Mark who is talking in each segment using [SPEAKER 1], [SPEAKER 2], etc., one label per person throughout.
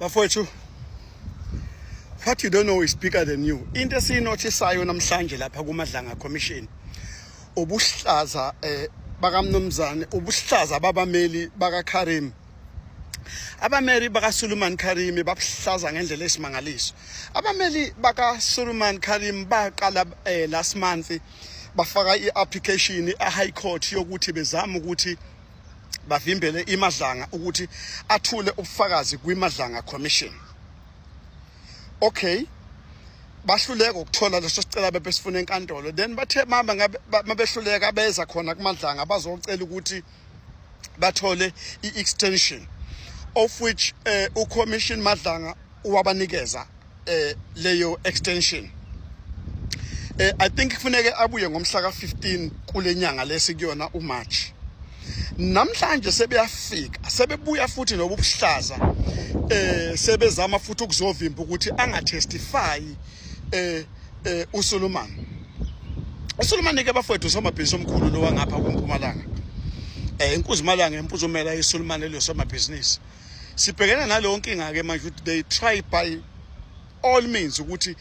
[SPEAKER 1] Bafowethu, what you don't know is bigger than you. Into esiyinothisayo namhlanje lapha kuMadlanga Commission, ubuhlaza bakamnumzane, ubuhlaza babameli bakaKarim. Abameli bakaSuluman Karim babuhlaza ngendlela esimangaliso. Abameli bakaSuluman Karim baqala last month bafaka i-application e-High Court yokuthi bezama ukuthi bavimbele iMadlanga ukuthi athule ubufakazi kwiMadlanga Commission. Okay, bahluleka ukuthola leso sicela bebesifuna enkantolo. Then bathe mama ngabe mabehluleka, beza khona kuMadlanga bazocela ukuthi bathole i-extension, of which uCommission Madlanga wabanikeza leyo extension. I think kufuneke abuye ngomhla ka15 kule nyanga lesi kuyona, uMarch. Namhlanje sebeyafika, sebebuya futhi nobuhlaza, sebezama futhi ukuzovimba ukuthi angatestify uSuluman. USuluman ke, bafowethu, usomabhizinisi omkhulu lo wangapha kuMpumalanga, inkuzimalanga empuzumela iSuluman lo somabhizinisi. Sibhekene naleyo nkinga ke manje ukuthi they try by all means ukuthi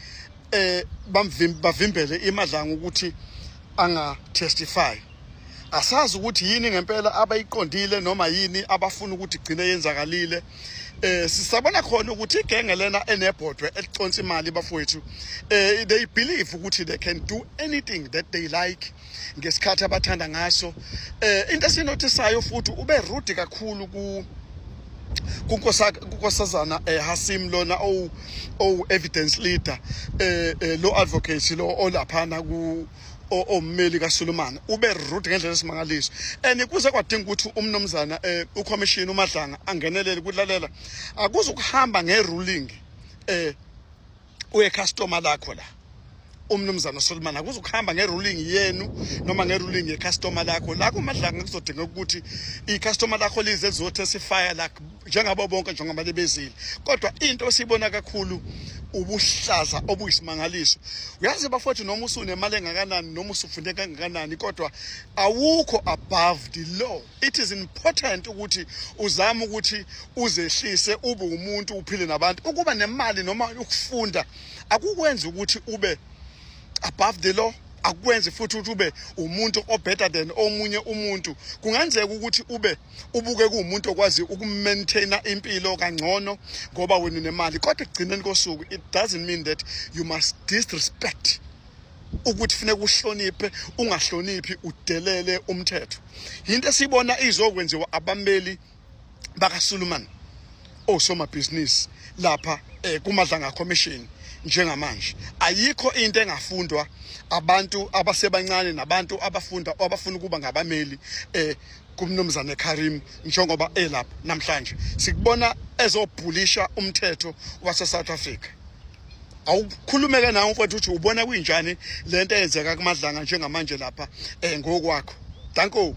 [SPEAKER 1] bavimbele iMadlanga ukuthi anga testify. Asazi ukuthi yini ngempela abayiqondile noma yini abafuna ukuthi igcine yenzakalile. Sisabona khona ukuthi igenge lena enebhodwe eliconsa imali, bafowethu, they believe ukuthi they can do anything that they like ngesikhathi abathanda ngaso. Into esinothisayo futhi, ube rude kakhulu ku kunkosazana Hasim lona owu evidence leader, lo advocate lo olaphana ku ommeli kaSuluman. Ube rude ngendlela esimangaliso and kuze kwadinga ukuthi umnumzana ucommission uMadlanga angenelele kulalela akuzukuhamba ngeruling uye customer lakho la, umnumzana Solomon, akuzukuhamba ngeruling yenu noma ngeruling yecustomer lakho la kuMadlanga. Kuzodinga ukuthi icustomer lakho lize lizotestify la njengabo bonke njengoba lebezile. Kodwa into esiyibona kakhulu ubuhlaza obuyisimangaliso. Uyazi bafowethu, noma usunemali engakanani, noma usufunde kangakanani, kodwa awukho above the law. It is important ukuthi uzame ukuthi uzehlise, ube umuntu, uphile nabantu. Ukuba nemali noma ukufunda akukwenzi ukuthi ube above the law, akukwenzi futhi ukuthi ube umuntu o-better than omunye umuntu. Kungenzeka ukuthi ube ubuke kuwumuntu okwazi ukumaintaina impilo kangcono ngoba wena unemali, kodwa ekugcineni kosuku it doesn't mean that you must disrespect, ukuthi funeka uhloniphe, ungahloniphi udelele umthetho. Into esiyibona izokwenziwa abameli bakaSuluman osomabhizinisi lapha kuMadlanga Commission njengamanje, ayikho into engafundwa abantu abasebancane nabantu abafunda, abafuna ukuba ngabameli kumnumzane Karim. Njengoba elapha namhlanje, sikubona ezobhulisha umthetho wase South Africa. Awukhulumeke nawe mfowethu ukuthi ubona kuyinjani lento eyenzeka kuMadlanga njengamanje lapha ngokwakho. Danko.